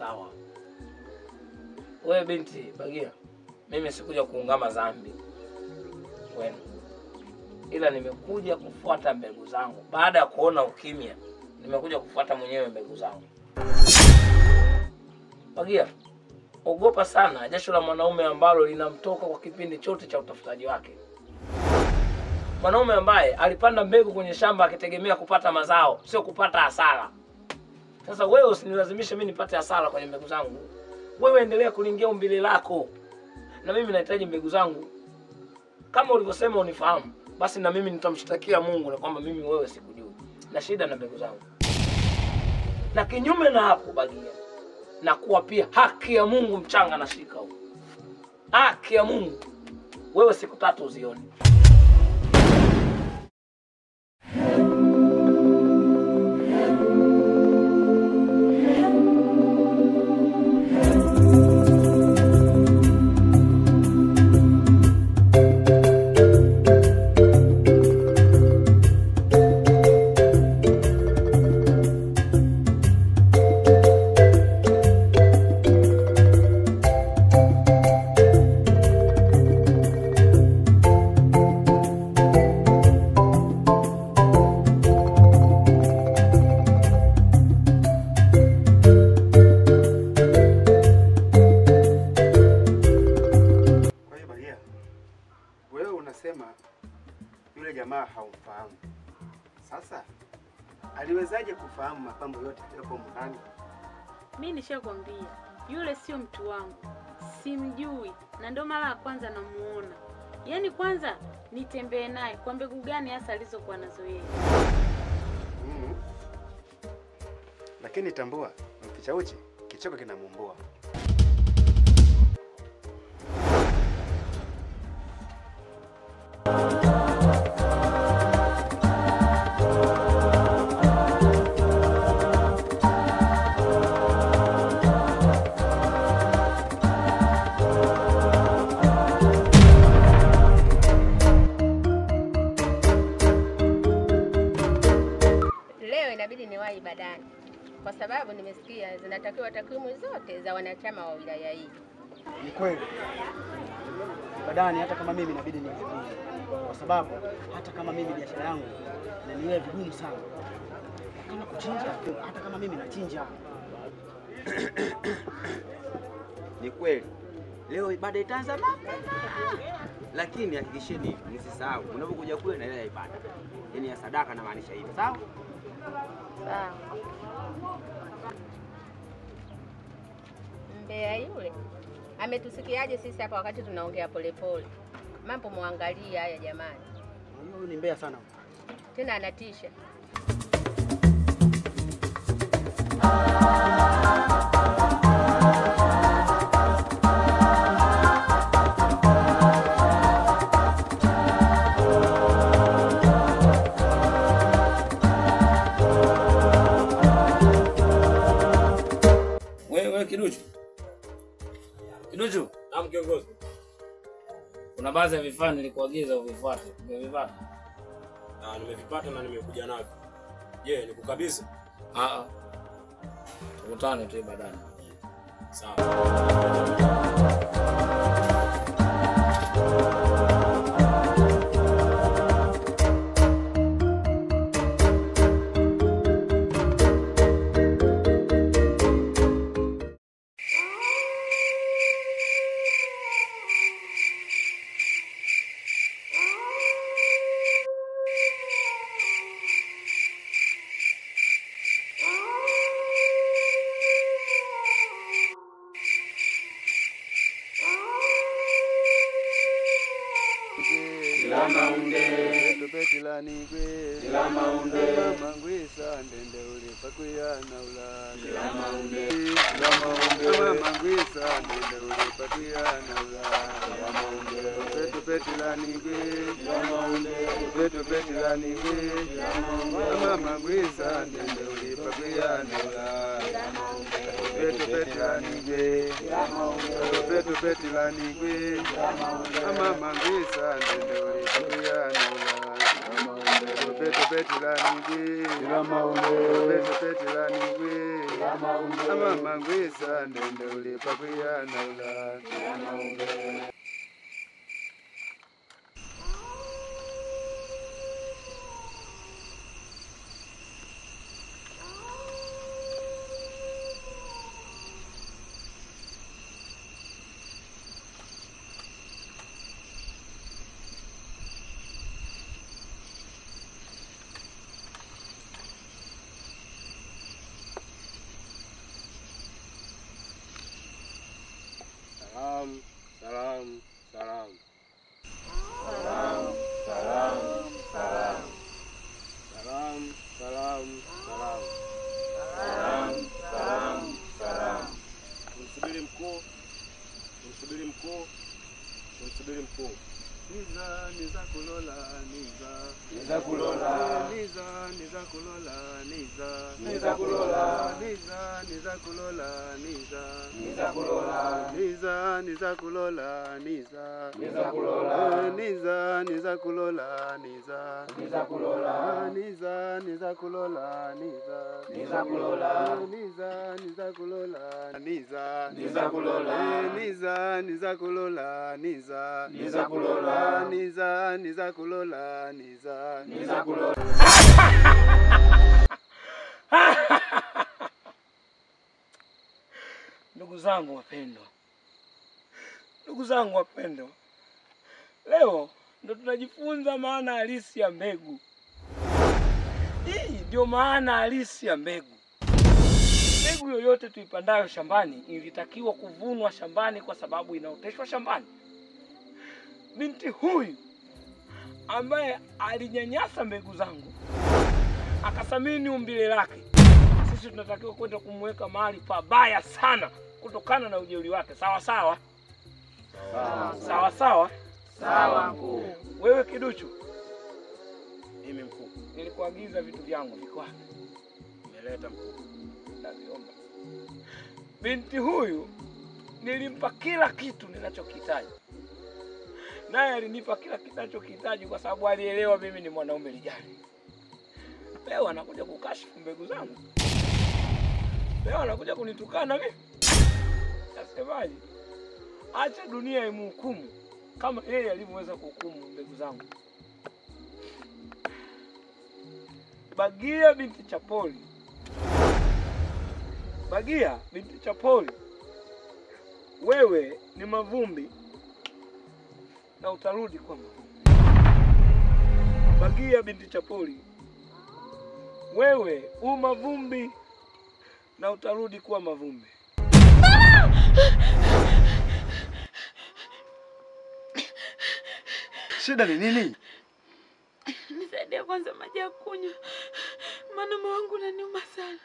Sawa. Wewe binti Bagia, mimi sikuja kuungama dhambi kwenu, ila nimekuja kufuata mbegu zangu. Baada ya kuona ukimya, nimekuja kufuata mwenyewe mbegu zangu. Bagia, ogopa sana jasho la mwanaume ambalo linamtoka kwa kipindi chote cha utafutaji wake. Mwanaume ambaye alipanda mbegu kwenye shamba akitegemea kupata mazao, sio kupata hasara. Sasa wewe usinilazimishe mimi nipate hasara kwenye mbegu zangu. Wewe endelea kulingia umbile lako, na mimi nahitaji mbegu zangu. Kama ulivyosema unifahamu, basi na mimi nitamshtakia Mungu na kwamba mimi wewe sikujui na shida na mbegu zangu. Na kinyume na hapo Bagia, na kuwa pia haki ya Mungu mchanga na shika huko. Haki ya Mungu wewe siku tatu uzione. Aliwezaje kufahamu mapambo yote yako ndani? Mimi nishakwambia, yule sio mtu wangu. Simjui na ndio mara ya kwanza namuona. Yaani kwanza nitembee naye kwa mbegu gani hasa alizokuwa nazo yeye. Lakini tambua, mficha uchi kichoko kinamuumbua. Kwa sababu nimesikia zinatakiwa takwimu zote za wanachama wa wilaya hii. Ni kweli. Ibadani hata kama mimi inabidi nifikie. Kwa sababu hata kama mimi biashara yangu inaniwia vigumu sana. Kama kuchinja, hata kama mimi nachinja. Ni kweli. Leo ibada itaanza mapema. Lakini hakikisheni msisahau unapokuja kule na ile ibada. Yaani ya sadaka na maanisha hivyo, sawa? Sawa. Mbea yule ametusikiaje sisi hapa wakati tunaongea polepole? Mambo muangalie haya jamani. Huyu ni mbea sana. Tena anatisha. Wewe Kiduchu. Kiduchu, naam kiongozi. Kuna baadhi ya vifaa nilikuagiza uvifuate. Umevipata? Ah, nimevipata na nimekuja navyo. Je, nikukabidhi? Ah. Tukutane tu baadaye. Sawa. Pete pete la ningwe la maunde pete pete la ningwe la maunde ama mangwisa ndende ulipa kuyana ula la maunde. Salam, salam, salam. Salam, salam, salam. Salam, salam, salam. Salam, salam, salam. Tumsubiri mkuu, tumsubiri mkuu, tumsubiri mkuu. Niza, niza kulola, niza. Niza kulola. Niza, niza kulola, niza. Niza kulola. Niza, niza kulola, niza. Niza kulola. Niza, niza kulola, niza. Niza kulola. Niza, niza kulola, niza. Niza kulola. Niza, niza kulola, niza. Niza kulola. Niza, niza kulola, niza. Niza kulola. Niza, niza kulola, niza. Niza kulola. Niza, niza kulola, niza. Niza kulola. Ndugu zangu wapendwa, ndugu zangu wapendwa, leo ndo tunajifunza maana halisi ya mbegu. Hii ndio maana halisi ya mbegu. Mbegu yoyote tuipandayo shambani ilitakiwa kuvunwa shambani kwa sababu inaoteshwa shambani. Binti huyu ambaye alinyanyasa mbegu zangu akathamini umbile lake, sisi tunatakiwa kwenda kumweka mahali pabaya sana kutokana na ujeuri wake. Sawa sawa? Sawa sawa? Sawa mkuu. Wewe Kiduchu. Mimi mkuu. Nilikuagiza vitu vyangu viko wapi? Nimeleta mkuu. Naviomba. Binti huyu nilimpa kila kitu ninachokihitaji, naye alinipa kila kinachokihitaji kwa sababu alielewa mimi ni mwanaume lijali. Leo anakuja kukashifu mbegu zangu. Leo anakuja kunitukana mimi. Nasemaje? Acha dunia imhukumu kama yeye alivyoweza kuhukumu mbegu zangu. Bagia binti Chapoli. Bagia binti Chapoli, wewe ni mavumbi na utarudi kwa mavumbi. Bagia binti Chapoli, wewe u mavumbi na utarudi kuwa mavumbi. Shida ni nini? Nisaidie kwanza maji ya kunywa, maana moyo wangu unaniuma sana.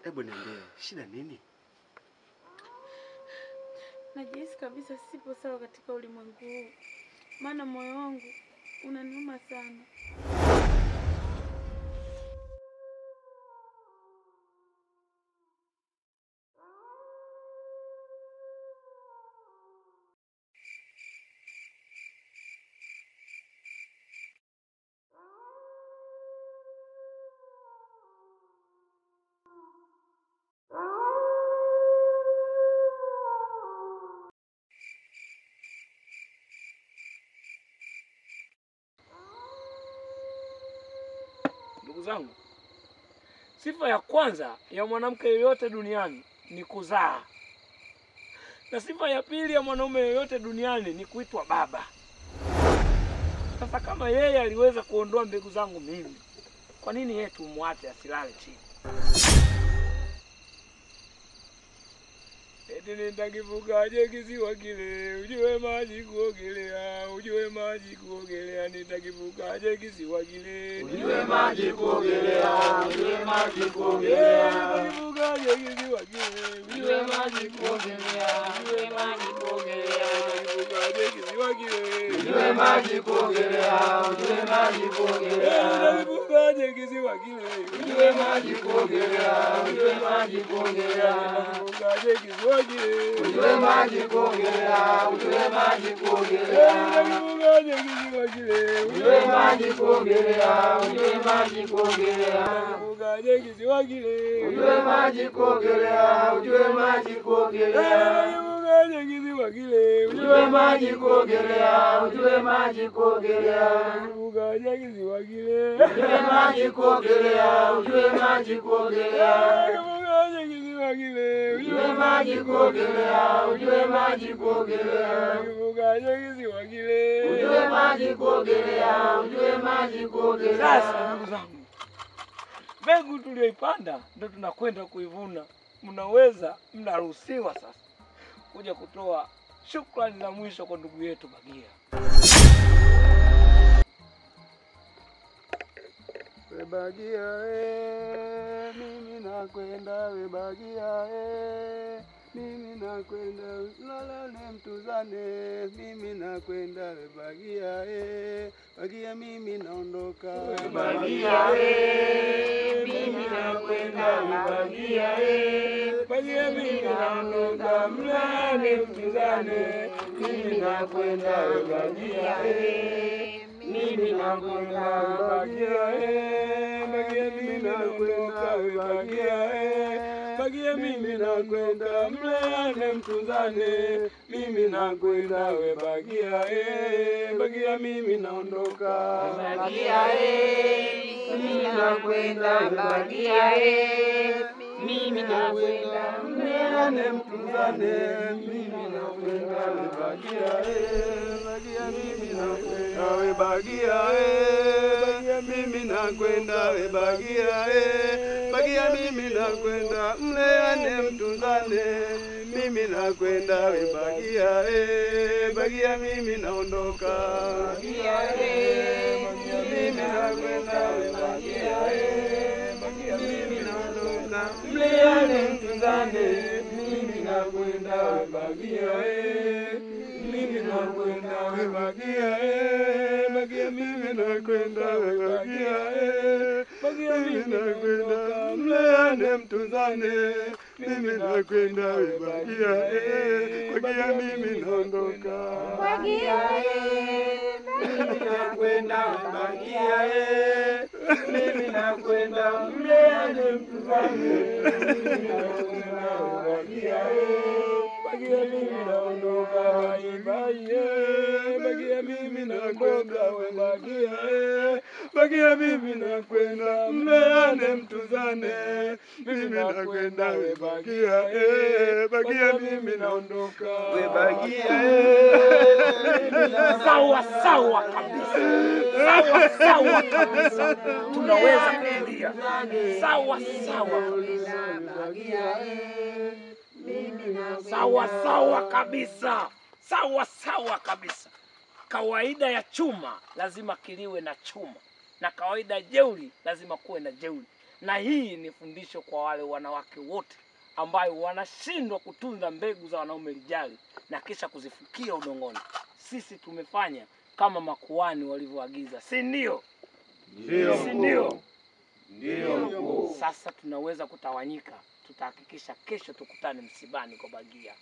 Hebu niambie, shida nini? Najihisi kabisa sipo sawa katika ulimwengu huu, maana moyo wangu unaniuma sana. Ndugu zangu, sifa ya kwanza ya mwanamke yoyote duniani ni kuzaa, na sifa ya pili ya mwanaume yoyote duniani ni kuitwa baba. Sasa kama yeye aliweza kuondoa mbegu zangu mimi, kwa nini yeye tumwache asilale chini? Eti nitakivukaje kisiwa kile, ujue maji kuogelea, ujue maji kuogelea, nitakivukaje kisiwa kile, ujue maji kuogelea, ujue maji kuogelea, nitakivukaje Kisiwa kile, ujue maji kuogelea, ujue maji kuogelea. Utakivukaje kisiwa kile, ujue maji kuogelea, ujue maji kuogelea. Utakivukaje kisiwa kile, ujue maji kuogelea, ujue maji kuogelea. Utakivukaje kisiwa kile, ujue maji kuogelea, ujue maji kuogelea. Utakivukaje kisiwa kile, ujue maji kuogelea, ujue maji kuogelea. Utakivukaje kisiwa kile, ujue maji kuogelea, ujue maji kuogelea. Utakivukaje kisiwa kile, ujue maji kuogelea, ujue maji kuogelea. Utakivukaje kisiwa kile, ujue maji kuogelea, ujue maji kuogelea. Utakivukaje kisiwa kile, ujue maji kuogelea, ujue maji kuogelea. Utakivukaje kisiwa kile, ujue maji kuogelea, ujue maji kuogelea. Sasa ndugu zangu, mbegu tuliyoipanda ndio tunakwenda kuivuna. Mnaweza, mnaruhusiwa sasa kuja kutoa shukrani za mwisho kwa ndugu yetu Bagia. We Bagia we, mimi nakwenda we Bagia we, mimi nakwenda lalane mtuzane, mimi nakwenda we Bagia we, Bagia mimi naondoka. We Bagia we, mimi nakwenda we Bagia we, Bagia mimi naondoka, mlane mtuzane, mimi nakwenda we Bagia we, mimi nakwenda we Bagia we, Bagia mimi naondoka we Bagia we, Bagia mimi nakwenda, mlane mtuzane, mimi nakwenda we Bagia we, Bagia mimi naondoka. Bagia we, mimi nakwenda Bagia we, mimi nakwenda, mlane mtuzane, mimi nakwenda we Bagia we, Bagia mimi nakwenda we Bagia we, Bagia mimi nakwenda we Bagia we, Bagia mimi nakwenda, mleane mtuzane, mimi nakwenda we Bagia we, Bagia mimi naondoka. Bagia we, mimi nakwenda we Bagia we, Bagia mimi naondoka, mleane mtuzane, mimi nakwenda we Bagia we, mimi nakwenda we Bagia we, Bagia mimi nakwenda we Bagia we, Bagia mimi nakwenda, mleane mtuzane, mimi nakwenda we Bagia we, Bagia mimi naondoka. Bagia we, mimi nakwenda Bagia we, mimi nakwenda, mleane mtuzane, mimi nakwenda Bagia we, Bagia mimi naondoka, bye bye, Bagia mimi nakwenda we Bagia we, Bagia mimi nakwenda, mleane mtuzane, mimi nakwenda we Bagia eh, Bagia mimi naondoka we Bagia eh. Sawa sawa kabisa, sawa sawa kabisa, tunaweza kutulia. Sawa sawa kabisa, sawa sawa kabisa, sawa sawa kabisa. Kawaida ya chuma lazima kiliwe na chuma, na kawaida jeuri lazima kuwe na jeuri. Na hii ni fundisho kwa wale wanawake wote ambayo wanashindwa kutunza mbegu za wanaume lijali na kisha kuzifukia udongoni. Sisi tumefanya kama makuhani walivyoagiza, si ndio? Ndio, si ndio? Ndio mkuu. Sasa tunaweza kutawanyika, tutahakikisha kesho tukutane msibani kwa Bagia.